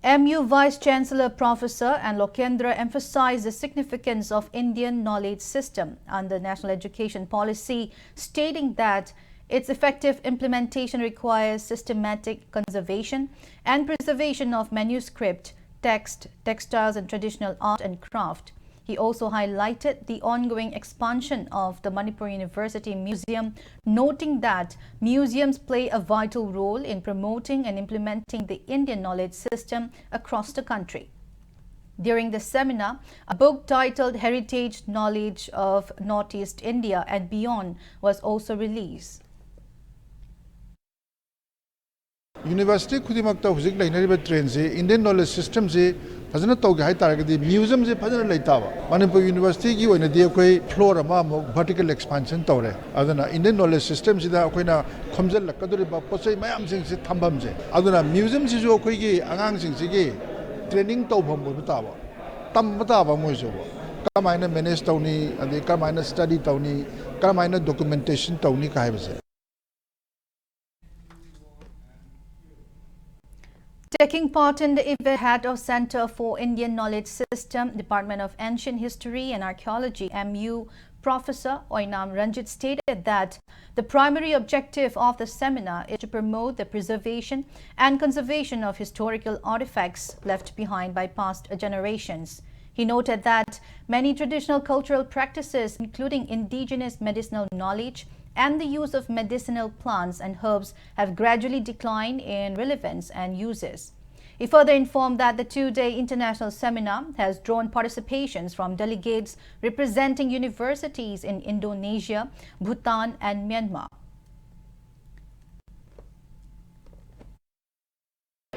M U Vice Chancellor Professor N Lokendra emphasized the significance of Indian knowledge system under National Education Policy, stating that its effective implementation requires systematic conservation and preservation of manuscript, text, textiles, and traditional art and craft. He also highlighted the ongoing expansion of the Manipur University Museum, noting that museums play a vital role in promoting and implementing the Indian knowledge system across the country. During the seminar, a book titled Heritage Knowledge of Northeast India and Beyond was also released. University ꯈꯨꯗꯤꯡꯃꯛꯇ ꯍꯧꯖꯤꯛ ꯂꯩꯅꯔꯤꯕ trendꯁꯤ Indian knowledge systemꯁꯤ ꯐꯖꯅ ꯇꯧꯒꯦ ꯍꯥꯏ ꯇꯥꯔꯒꯗꯤ museumꯁꯤ ꯐꯖꯅ ꯂꯩ ꯇꯥꯕ꯫ ꯃꯅꯤꯄꯨꯔ Universityꯒꯤ ꯑꯣꯏꯅꯗꯤ ꯑꯩꯈꯣꯏ floor ꯑꯃ ꯑꯃꯨꯛ vertical expansion ꯇꯧꯔꯦ꯫ ꯑꯗꯨꯅ Indian knowledge systemꯁꯤꯗ ꯑꯩꯈꯣꯏꯅ ꯈꯣꯝꯖꯤꯜꯂꯛꯀꯗꯧꯔꯤꯕ ꯄꯣꯠ ꯆꯩ ꯃꯌꯥꯝꯁꯤꯡꯁꯤ ꯊꯝꯐꯝꯁꯦ꯫ ꯑꯗꯨꯅ museumꯁꯤꯁꯨ ꯑꯩꯈꯣꯏꯒꯤ ꯑꯉꯥꯡꯁꯤꯡꯁꯤꯒꯤ training ꯇꯧꯐꯝ ꯑꯣꯏꯕ ꯇꯥꯕ, ꯇꯝꯕ ꯇꯥꯕ ꯃꯣꯏꯁꯨ꯫ ꯀꯃꯥꯏꯅ manage ꯇꯧꯅꯤ, ꯑꯗꯩ ꯀꯃꯥꯏꯅ study ꯇꯧꯅꯤ, ꯀꯃꯥꯏꯅ documentation ꯇꯧꯅꯤ ꯀ ꯍꯥꯏꯕꯁꯦ꯫ Taking part in the event, head of Center for Indian Knowledge System, Department of Ancient History and Archaeology, M U, Professor Oinam Ranjit stated that the primary objective of the seminar is to promote the preservation and conservation of historical artifacts left behind by past generations. He noted that many traditional cultural practices, including indigenous medicinal knowledge and the use of medicinal plants and herbs, have gradually declined in relevance and uses. He further informed that the two-day international seminar has drawn participations from delegates representing universities in Indonesia, Bhutan, and Myanmar.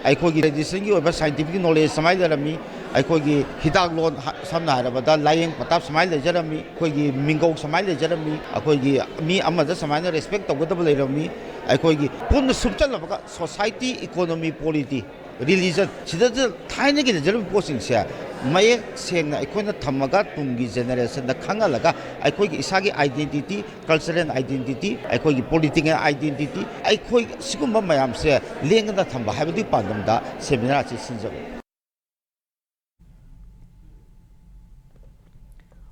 ꯑꯩꯈꯣꯏꯒꯤ traditionꯒꯤ ꯑꯣꯏꯕ scientific knowledge ꯁꯨꯃꯥꯏꯅ ꯂꯩꯔꯝꯃꯤ꯫ ꯑꯩꯈꯣꯏꯒꯤ ꯍꯤꯗꯥꯛꯂꯣꯟ ꯍ-, ꯁꯝꯅ ꯍꯥꯏꯔꯕꯗ ꯂꯥꯏꯌꯦꯡ ꯄꯊꯥꯞ ꯁꯨꯃꯥꯏꯅ ꯂꯩꯖꯔꯝꯃꯤ, ꯑꯩꯈꯣꯏꯒꯤ ꯃꯤꯡꯒꯧ ꯁꯨꯃꯥꯏꯅ ꯂꯩꯖꯔꯝꯃꯤ, ꯑꯩꯈꯣꯏꯒꯤ ꯃꯤ ꯑꯃꯗ ꯁꯨꯃꯥꯏꯅ ꯔꯦꯁꯄꯦꯛ ꯇꯧꯒꯗꯕ ꯂꯩꯔꯝꯃꯤ, ꯑꯩꯈꯣꯏꯒꯤ ꯄꯨꯟꯅ ꯁꯨꯞꯆꯜꯂꯕꯒ ꯁꯣꯁꯥꯏꯇꯤ, ꯏꯀꯣꯅꯣꯃꯤ, ꯄꯣꯂꯤꯇꯤ, ꯔꯤꯂꯤꯖꯟ, ꯁꯤꯗ ꯊꯥꯏꯅꯒꯤ ꯂꯩꯖꯔꯝꯕ ꯄꯣꯠꯁꯤꯡꯁꯦ ꯃꯌꯦꯛ ꯁꯦꯡꯅ ꯑꯩꯈꯣꯏꯅ ꯊꯝꯃꯒ ꯇꯨꯡꯒꯤ ꯖꯦꯅꯦꯔꯦꯁꯟꯗ ꯈꯪꯍꯜꯂꯒ ꯑꯩꯈꯣꯏꯒꯤ ꯏꯁꯥꯒꯤ ꯑꯥꯏꯗꯦꯟꯇꯤꯇꯤ, ꯀꯜꯆꯔꯦꯜ ꯑꯥꯏꯗꯦꯟꯇꯤꯇꯤ, ꯑꯩꯈꯣꯏꯒꯤ ꯄꯣꯂꯤꯇꯤꯀꯦꯜ ꯑꯥꯏꯗꯦꯟꯇꯤꯇꯤ, ꯑꯩꯈꯣꯏ ꯁꯤꯒꯨꯝꯕ ꯃꯌꯥꯝꯁꯦ ꯂꯦꯡꯗꯅ ꯊꯝꯕ ꯍꯥꯏꯕꯗꯨꯒꯤ ꯄꯥꯟꯗꯝꯗ ꯁꯦꯃꯤꯅꯥꯔ ꯑꯁꯤ ꯁꯤꯟꯖꯕꯅꯤ꯫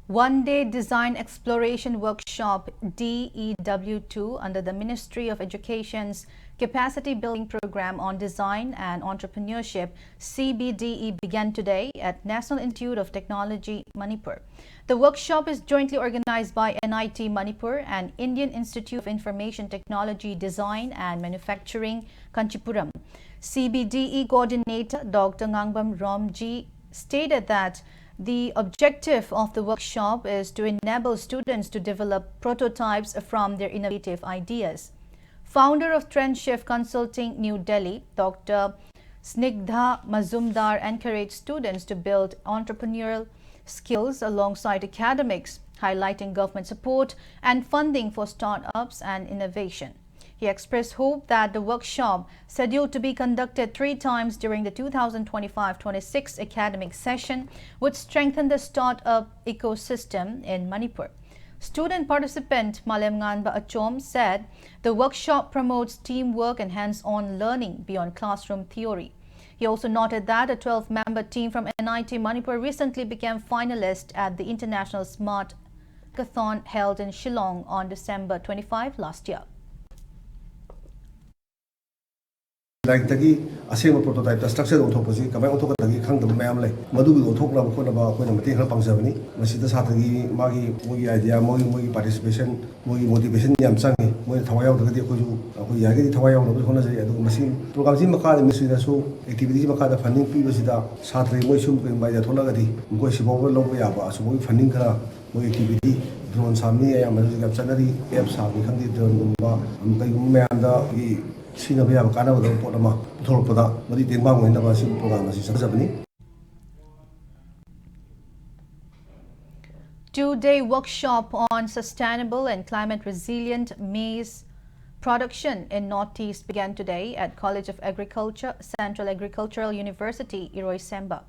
One day Design Exploration Workshop D E W two under the Ministry of Education's Capacity Building Program on Design and Entrepreneurship, C B D E, began today at National Institute of Technology, Manipur. The workshop is jointly organized by N I T Manipur and Indian Institute of Information Technology, Design and Manufacturing, Kanchipuram. C B D E coordinator Doctor Ngangbam Romji stated that the objective of the workshop is to enable students to develop prototypes from their innovative ideas. Founder of Trendshift Consulting, New Delhi, Doctor Snigdha Mazumdar encouraged students to build entrepreneurial skills alongside academics, highlighting government support and funding for startups and innovation. He expressed hope that the workshop, scheduled to be conducted three times during the two thousand twenty-five twenty-six academic session, would strengthen the startup ecosystem in Manipur. Student participant Malem Nganba Achom said the workshop promotes teamwork and hands-on learning beyond classroom theory. He also noted that a twelve-member team from N I T Manipur recently became finalist at the International Smart Hackathon held in Shillong on December twenty-five last year. ꯂꯥꯏꯔꯤꯛꯇꯒꯤ ꯑꯁꯦꯡꯕ ꯄ꯭ꯔꯣꯇꯣꯇꯥꯏꯞꯇ structure ꯑꯣꯟꯊꯣꯛꯄꯁꯤ ꯀꯃꯥꯏꯅ ꯑꯣꯟꯊꯣꯛꯀꯗꯒꯦ ꯈꯪꯗꯕ ꯃꯌꯥꯝ ꯂꯩ꯫ ꯃꯗꯨꯒꯤ ꯑꯣꯟꯊꯣꯛꯅꯕ ꯈꯣꯠꯅꯕ ꯑꯩꯈꯣꯏꯅ ꯃꯇꯦꯡ ꯈꯔ ꯄꯥꯡꯖꯕꯅꯤ꯫ ꯃꯁꯤꯗ ꯁꯥꯇ꯭ꯔꯒꯤ ꯃꯥꯒꯤ ꯃꯣꯏꯒꯤ ꯑꯥꯏꯗꯤꯌꯥ, ꯃꯣꯏꯒꯤ ꯃꯣꯏꯒꯤ ꯄꯥꯔꯇꯤꯁꯤꯄꯦꯁꯟ, ꯃꯣꯏꯒꯤ ꯃꯣꯇꯤꯚꯦꯁꯟ ꯌꯥꯝ ꯆꯪꯉꯤ꯫ ꯃꯣꯏꯅ ꯊꯋꯥꯏ ꯌꯥꯎꯗ꯭ꯔꯒꯗꯤ ꯑꯩꯈꯣꯏꯁꯨ ꯑꯩꯈꯣꯏ ꯌꯥꯔꯤꯈꯩꯗꯤ ꯊꯋꯥꯏ ꯌꯥꯎꯅꯕ ꯍꯣꯠꯅꯖꯔꯤ꯫ ꯑꯗꯨꯒ ꯃꯁꯤ ꯄ꯭ꯔꯣꯒ꯭ꯔꯥꯝꯁꯤꯒꯤ ꯃꯈꯥꯗ ꯃꯤꯁꯇ꯭ꯔꯤꯅꯁꯨ ꯑꯦꯛꯇꯤꯚꯤꯇꯤꯁꯤ ꯃꯈꯥꯗ ꯐꯟꯗꯤꯡ ꯄꯤꯕꯁꯤꯗ ꯁꯥꯇ꯭ꯔꯒꯤ ꯃꯣꯏ ꯁꯨꯝ ꯀꯩꯒꯨꯝꯕ ꯑꯥꯏꯗꯤꯌꯥ ꯊꯣꯛꯂꯛꯑꯒꯗꯤ ꯃꯈꯣꯏ ꯁꯤꯐꯥꯎꯕ ꯂꯧꯕ ꯌꯥꯕ ꯑꯁꯨꯝꯕꯒꯤ ꯐꯟꯗꯤꯡ ꯈꯔ ꯃꯣꯏ ꯑꯦꯛꯇꯤꯚꯤꯇꯤ ꯗ꯭ꯔꯣꯟ ꯁꯥꯕꯅꯤ ꯑꯌꯥꯝꯕꯅ ꯍꯧꯖꯤꯛ ꯌꯥꯝ ꯆꯠꯅꯔꯤ꯫ ꯑꯦꯞ ꯁꯥꯕꯅꯤ ꯈꯪꯗꯦ, ꯗ꯭ꯔꯣꯟꯒꯨꯝꯕ ꯀꯩꯒꯨꯝꯕ ꯃꯌꯥꯝꯗ ꯑꯩꯈꯣꯏꯒꯤ ꯁꯤꯖꯤꯟꯅꯕ ꯌꯥꯕ ꯀꯥꯟꯅꯕꯗꯕ ꯄꯣꯠ ꯑꯃ ꯄꯨꯊꯣꯔꯛꯄꯗ ꯃꯗꯨꯒꯤ ꯇꯦꯡꯕꯥꯡ ꯑꯣꯏꯅꯕ ꯑꯁꯤ ꯄ꯭ꯔꯣꯒ꯭ꯔꯥꯝ ꯑꯁꯤ ꯆꯠꯆꯕꯅꯤ꯫ Two-day workshop on sustainable and climate-resilient maize production in Northeast began today at College of Agriculture, Central Agricultural University, Iroi Semba.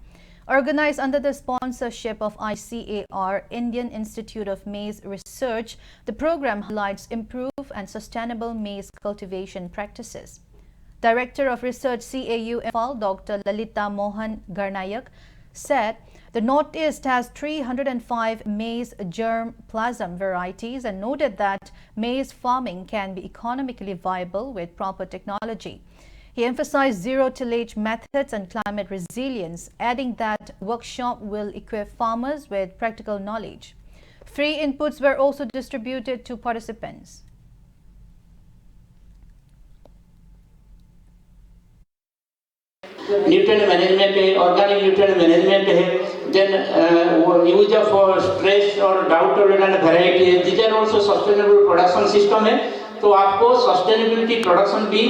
Organized under the sponsorship of I C A R, Indian Institute of Maize Research, the program highlights improved and sustainable maize cultivation practices. Director of Research, C A U Imphal, Doctor Lalita Mohan Garnayak, said the Northeast has three hundred and five maize germ plasm varieties and noted that maize farming can be economically viable with proper technology. He emphasized zero tillage methods and climate resilience, adding that workshop will equip farmers with practical knowledge. Free inputs were also distributed to participants. Nutrient management है, organic nutrient management है, then uh, use of uh, stress और drought tolerant variety है, these are also sustainable production system है. तो आपको sustainability production भी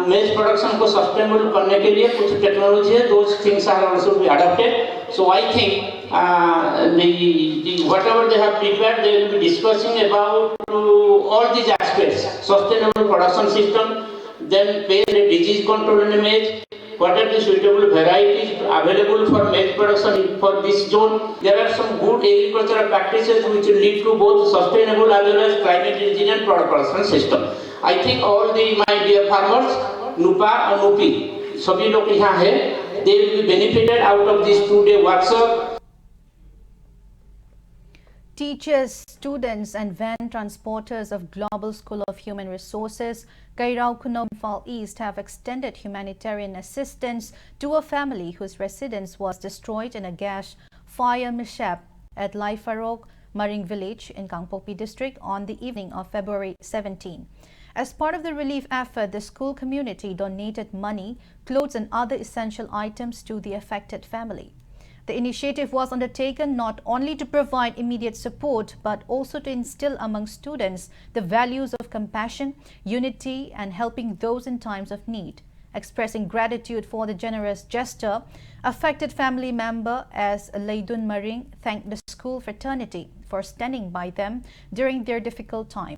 मेज production को सस्टेनेबल करने के लिए कुछ टेक्नोलॉजी है, those things are also be adopted. So I think uh, the, the whatever they have prepared, they will be discussing about uh, all these aspects, sustainable production system, then pest and disease control in maize, what are the suitable varieties available for maize production for this zone. There are some good agricultural practices which lead to both sustainable as well as climate resilient product production system. I think all the my dear farmers, Nupa and Nupi, सभी लोग यहाँ हैं, they will be benefited out of this two-day workshop. Teachers, students, and van transporters of Global School of Human Resources, Kairao Khunou, Imphal East, have extended humanitarian assistance to a family whose residence was destroyed in a gas fire mishap at Laifarok Maring village in Kangpokpi district on the evening of February seventeen. As part of the relief effort, the school community donated money, clothes, and other essential items to the affected family. The initiative was undertaken not only to provide immediate support but also to instill among students the values of compassion, unity, and helping those in times of need. Expressing gratitude for the generous gesture, affected family member S. Leidun Maring thanked the school fraternity for standing by them during their difficult time.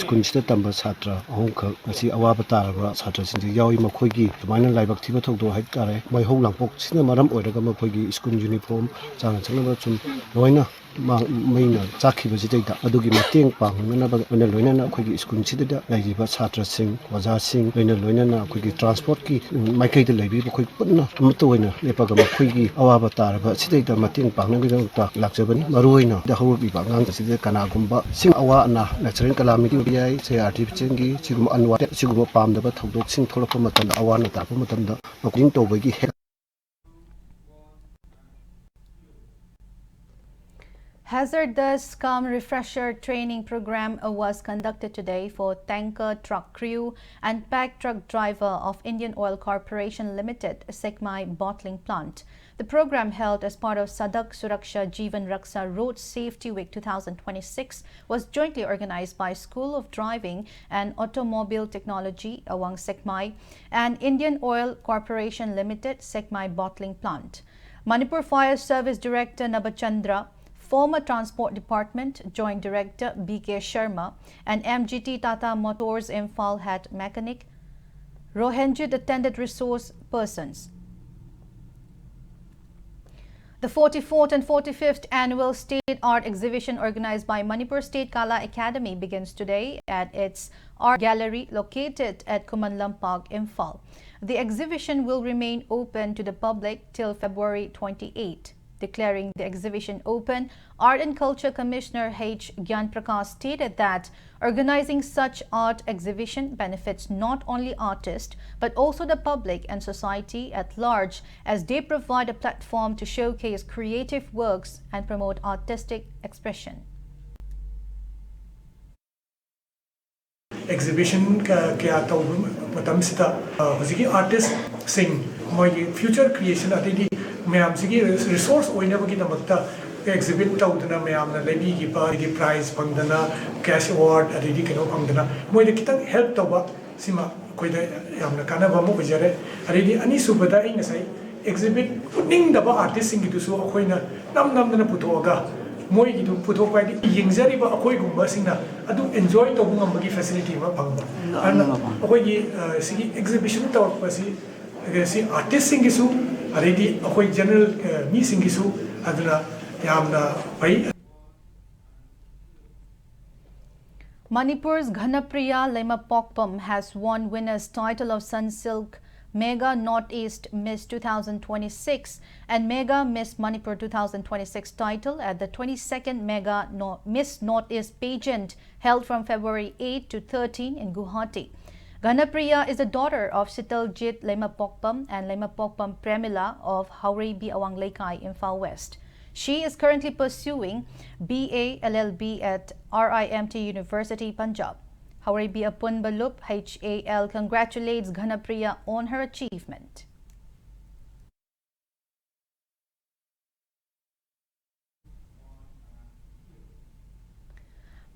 ꯁ꯭ꯀꯨꯜꯁꯤꯗ ꯇꯝꯕ ꯁꯥꯇ꯭ꯔ ꯑꯍꯨꯝꯈꯛ ꯉꯁꯤ ꯑꯋꯥꯕ ꯇꯥꯔꯕ ꯁꯥꯇ꯭ꯔꯁꯤꯡꯁꯨ ꯌꯥꯎꯏ꯫ ꯃꯈꯣꯏꯒꯤ ꯑꯗꯨꯃꯥꯏꯅ ꯂꯥꯏꯕꯛ ꯊꯤꯕ ꯊꯧꯗꯣꯛ ꯍꯥꯏꯕ ꯇꯥꯔꯦ, ꯃꯩꯍꯧ ꯂꯥꯡꯄꯣꯛꯁꯤꯅ ꯃꯔꯝ ꯑꯣꯏꯔꯒ ꯃꯈꯣꯏꯒꯤ ꯁ꯭ꯀꯨꯜ ꯌꯨꯅꯤꯐꯣꯔꯝ, ꯆꯥꯅ ꯊꯛꯅꯕ ꯁꯨꯝ ꯂꯣꯏꯅ ꯃꯥꯡ-, ꯃꯩꯅ ꯆꯥꯛꯈꯤꯕꯁꯤꯗꯩꯗ ꯑꯗꯨꯒꯤ ꯃꯇꯦꯡ ꯄꯥꯡꯅꯅꯕ ꯂꯣꯏꯅ ꯂꯣꯏꯅꯅ ꯑꯩꯈꯣꯏꯒꯤ ꯁ꯭ꯀꯨꯜꯁꯤꯗ ꯂꯩꯔꯤꯕ ꯁꯥꯇ꯭ꯔꯁꯤꯡ, ꯑꯣꯖꯥꯁꯤꯡ, ꯂꯣꯏꯅ ꯂꯣꯏꯅꯅ ꯑꯩꯈꯣꯏꯒꯤ ꯇ꯭ꯔꯥꯟꯁꯄꯣꯔꯠꯀꯤ ꯃꯥꯏꯀꯩꯗ ꯂꯩꯕꯤꯕ ꯑꯩꯈꯣꯏ ꯄꯨꯟꯅ ꯑꯃꯠꯇ ꯑꯣꯏꯅ ꯂꯦꯞꯄꯒ ꯃꯈꯣꯏꯒꯤ ꯑꯋꯥꯕ ꯇꯥꯔꯕ ꯁꯤꯗꯩꯗ ꯃꯇꯦꯡ ꯄꯥꯡꯅꯕꯒꯤꯗꯃꯛꯇ ꯂꯥꯛꯆꯕꯅꯤ꯫ ꯃꯔꯨꯑꯣꯏꯅ ꯍꯧꯔꯛꯂꯤꯕ ꯑꯉꯥꯡꯁꯤꯡꯁꯤꯗ ꯀꯅꯥꯒꯨꯝꯕ ꯁꯤꯡ ꯑꯋꯥ ꯑꯅꯥ, natural calamity ꯑꯣꯏꯕ ꯌꯥꯏ, ꯁꯦ ꯑꯥꯔꯇꯤꯐꯤꯁꯦꯜꯒꯤ ꯁꯤꯒꯨꯝꯕ ꯑꯟꯋꯥꯟꯇꯦꯗ ꯁꯤꯒꯨꯝꯕ ꯄꯥꯝꯗꯕ ꯊꯧꯗꯣꯛꯁꯤꯡ ꯊꯣꯛꯂꯛꯄ ꯃꯇꯝꯗ, ꯑꯋꯥ ꯑꯅꯥ ꯇꯥꯔꯛꯄ ꯃꯇꯝꯗ ꯃꯈꯣꯏ ꯇꯧꯕꯒꯤ ꯍꯦꯛ Hazardous cum refresher training program was conducted today for tanker truck crew and pack truck driver of Indian Oil Corporation Limited, Sekmai bottling plant. The program, held as part of Sadak Suraksha Jeevan Raksha Road Safety Week two thousand twenty-six, was jointly organized by School of Driving and Automobile Technology, Awang Sekmai, and Indian Oil Corporation Limited, Sekmai bottling plant. Manipur Fire Service Director Nabachandra, former Transport Department Joint Director B K Sharma, and M G T Tata Motors Imphal head mechanic Rohanjit attended resource persons. The forty-fourth and forty-fifth annual State Art Exhibition, organized by Manipur State Kala Academy, begins today at its art gallery located at Khuman Lampak, Imphal. The exhibition will remain open to the public till February twenty-eight. Declaring the exhibition open, Art and Culture Commissioner H Gyan Prakash stated that organizing such art exhibition benefits not only artists but also the public and society at large, as they provide a platform to showcase creative works and promote artistic expression. Exhibition ꯀꯌꯥ ꯇꯧꯕ ꯃꯇꯝꯁꯤꯗ ꯍꯧꯖꯤꯛꯀꯤ ꯑꯥꯔꯇꯤꯁꯁꯤꯡ ꯃꯣꯏꯒꯤ future creation ꯑꯗꯩꯗꯤ ꯃꯌꯥꯝꯁꯤꯒꯤ resources ꯑꯣꯏꯅꯕꯒꯤꯗꯃꯛꯇ ꯑꯦꯛꯖꯤꯕꯤꯠ ꯇꯧꯗꯅ ꯃꯌꯥꯝꯅ ꯂꯩꯕꯤꯈꯤꯕ, ꯑꯗꯒꯤ ꯄ꯭ꯔꯥꯏꯖ ꯐꯪꯗꯅ, ꯀꯦꯁ ꯑꯦꯋꯥꯔꯗ, ꯑꯗꯩꯗꯤ ꯀꯩꯅꯣ ꯐꯪꯗꯅ, ꯃꯣꯏꯗ ꯈꯤꯇꯪ ꯍꯦꯜꯞ ꯇꯧꯕ, ꯁꯤꯃ ꯑꯩꯈꯣꯏꯗ ꯌꯥꯝꯅ ꯀꯥꯟꯅꯕ ꯑꯃ ꯑꯣꯏꯖꯔꯦ꯫ ꯑꯗꯩꯗꯤ ꯑꯅꯤꯁꯨꯕꯗ, ꯑꯩ ꯉꯁꯥꯏ ꯑꯦꯛꯖꯤꯕꯤꯠ ꯎꯠꯅꯤꯡꯗꯕ ꯑꯥꯔꯇꯤꯁꯁꯤꯡꯒꯤꯗꯨꯁꯨ ꯑꯩꯈꯣꯏꯅ ꯅꯝ ꯅꯝꯗꯅ ꯄꯨꯊꯣꯛꯑꯒ, ꯃꯣꯏꯒꯤꯗꯨ ꯄꯨꯊꯣꯛꯄ ꯍꯥꯏꯗꯤ ꯌꯦꯡꯖꯔꯤꯕ ꯑꯩꯈꯣꯏꯒꯨꯝꯕꯁꯤꯡꯅ ꯑꯗꯨ ꯑꯦꯟꯖꯣꯏ ꯇꯧꯕ ꯉꯝꯕꯒꯤ ꯐꯦꯁꯤꯂꯤꯇꯤ ꯑꯃ ꯐꯪꯕ꯫ ꯑꯗꯨꯅ ꯑꯩꯈꯣꯏꯒꯤ, ꯑ, ꯁꯤꯒꯤ ꯑꯦꯛꯖꯤꯕꯤꯁꯟ ꯇꯧꯔꯛꯄꯁꯤ, ꯑ, ꯁꯤ ꯑꯥꯔꯇꯤꯁꯁꯤꯡꯒꯤꯁꯨ, ꯑꯗꯩꯗꯤ ꯑꯩꯈꯣꯏ ꯖꯦꯅꯔꯦꯜ, ꯑ, ꯃꯤꯁꯤꯡꯒꯤꯁꯨ ꯑꯗꯨꯅ ꯌꯥꯝꯅ ꯐꯩ꯫ Manipur's Ghanapriya Leimapokpam has won winner's title of Sunsilk Mega Northeast Miss two thousand twenty-six and Mega Miss Manipur two thousand twenty-six title at the twenty-second Mega Nor- Miss Northeast pageant held from February eight to thirteen in Guwahati. Ghanapriya is the daughter of Sitaljit Leimapokpam and Leimapokpam Premila of Haureibi Awang Leikai, Imphal West. She is currently pursuing B A L L B at R I M T University, Punjab. Haureibi Apunba Lup H A L congratulates Ghanapriya on her achievement.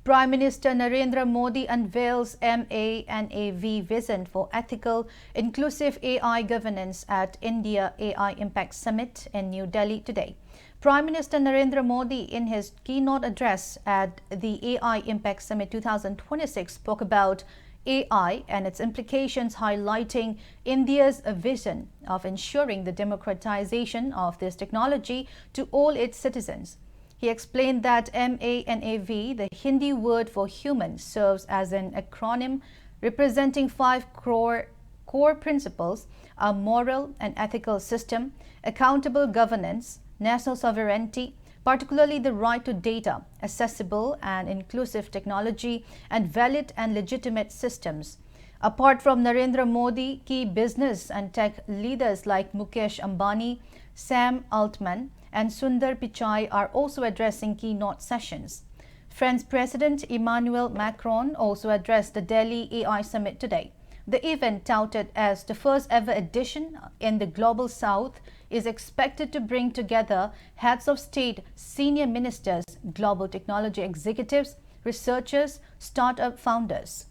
Prime Minister Narendra Modi unveils M A N A V vision for ethical, inclusive A I governance at India A I Impact Summit in New Delhi today. Prime Minister Narendra Modi, in his keynote address at the A I Impact Summit two thousand twenty-six, spoke about A I and its implications, highlighting India's vision of ensuring the democratization of this technology to all its citizens. He explained that M A N A V, the Hindi word for human, serves as an acronym representing five core, core principles: a moral and ethical system, accountable governance, national sovereignty, particularly the right to data, accessible and inclusive technology, and valid and legitimate systems. Apart from Narendra Modi, key business and tech leaders like Mukesh Ambani, Sam Altman, and Sundar Pichai are also addressing keynote sessions. French President Emmanuel Macron also addressed the Delhi A I Summit today. The event, touted as the first ever edition in the Global South, is expected to bring together heads of state, senior ministers, global technology executives, researchers, startup founders.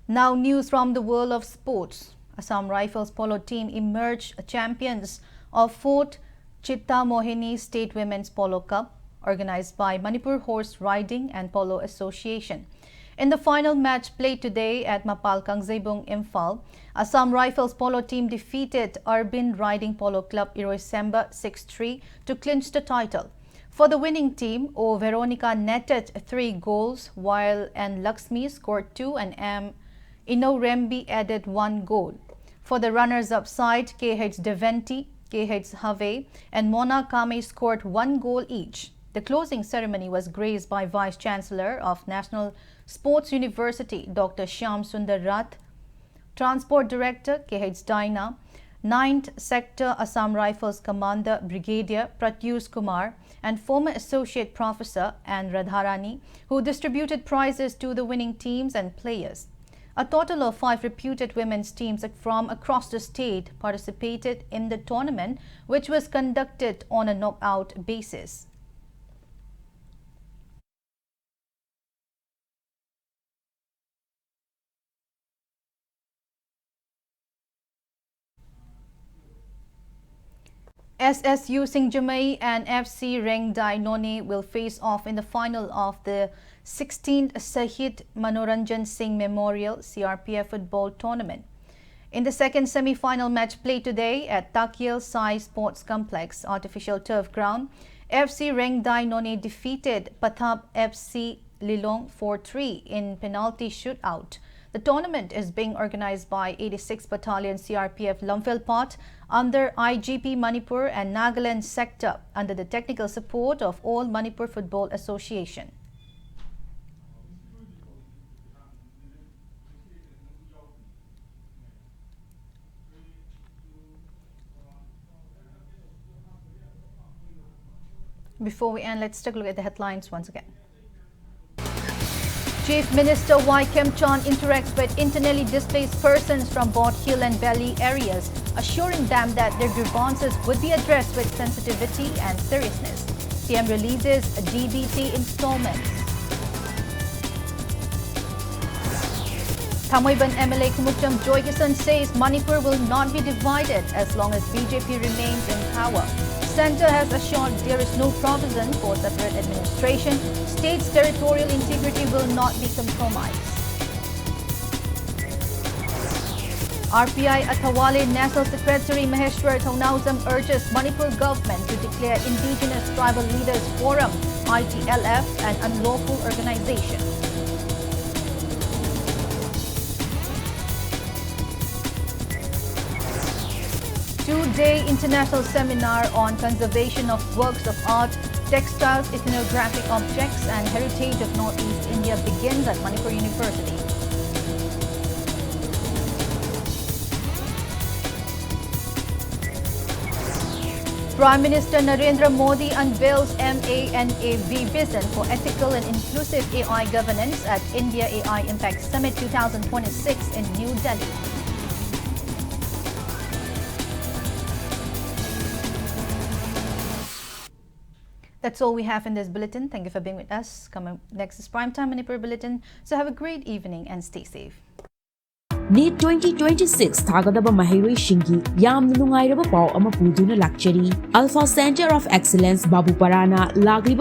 Now, news from the world of sports. Assam Rifles polo team emerged champions of fourth Chitta Mohini State Women's Polo Cup, organized by Manipur Horse Riding and Polo Association. In the final match played today at Mapal Kangzeibung, Imphal, Assam Rifles polo team defeated Urban Riding Polo Club Iroisemba six three to clinch the title. For the winning team, O Veronica netted three goals, while N Lakshmi scored two and M Inorembi added one goal. For the runners-up side, K H Deventi, K H Have, and Mona Kame scored one goal each. The closing ceremony was graced by Vice Chancellor of National Sports University, Doctor Shyam Sundar Rath, Transport Director K H Daina, ninth Sector Assam Rifles Commander Brigadier Pratyush Kumar, and former Associate Professor N Radharani, who distributed prizes to the winning teams and players. A total of five reputed women's teams from across the state participated in the tournament, which was conducted on a knockout basis. S S U Singjamei and F C Rengdai Noney will face off in the final of the sixteenth Shahid Manoranjan Singh Memorial C R P F Football Tournament. In the second semi-final match played today at Takyel Sai Sports Complex, artificial turf ground, F C Rengdai Noney defeated Pathap F C Lilong four three in penalty shootout. The tournament is being organized by eighty-sixth Battalion C R P F Lamphel Path under I G P Manipur and Nagaland sector under the technical support of All Manipur Football Association. Before we end, let's take a look at the headlines once again. Chief Minister Y Khemchand interacts with internally displaced persons from both hill and valley areas, assuring them that their grievances would be addressed with sensitivity and seriousness. P M releases a D B T installment. Thanmaiban M L A Khumukcham Joykisan says Manipur will not be divided as long as B J P remains in power. Centre has assured there is no provision for separate administration. State's territorial integrity will not be compromised. R P I Athawale National Secretary Maheshwar Thounaojam urges Manipur government to declare Indigenous Tribal Leaders Forum, I T L F, an unlawful organization. Two-day international seminar on conservation of works of art, textiles, ethnographic objects, and heritage of Northeast India begins at Manipur University. Prime Minister Narendra Modi unveils M A N A V vision for ethical and inclusive A I governance at India A I Impact Summit two thousand twenty-six in New Delhi. That's all we have in this bulletin. Thank you for being with us. Coming next is Prime Time Manipur Bulletin. So have a great evening and stay safe. NEET twenty twenty six ꯊꯥꯒꯗꯕ ꯃꯍꯩꯔꯣꯏꯁꯤꯡꯒꯤ ꯌꯥꯝꯅ ꯅꯨꯡꯉꯥꯏꯔꯕ ꯄꯥꯎ ꯑꯃ ꯄꯨꯗꯨꯅ ꯂꯥꯛꯆꯔꯤ꯫ Alpha Center of Excellence ꯕꯥꯕꯨꯄꯥꯔꯥꯅ ꯂꯥꯛꯂꯤꯕ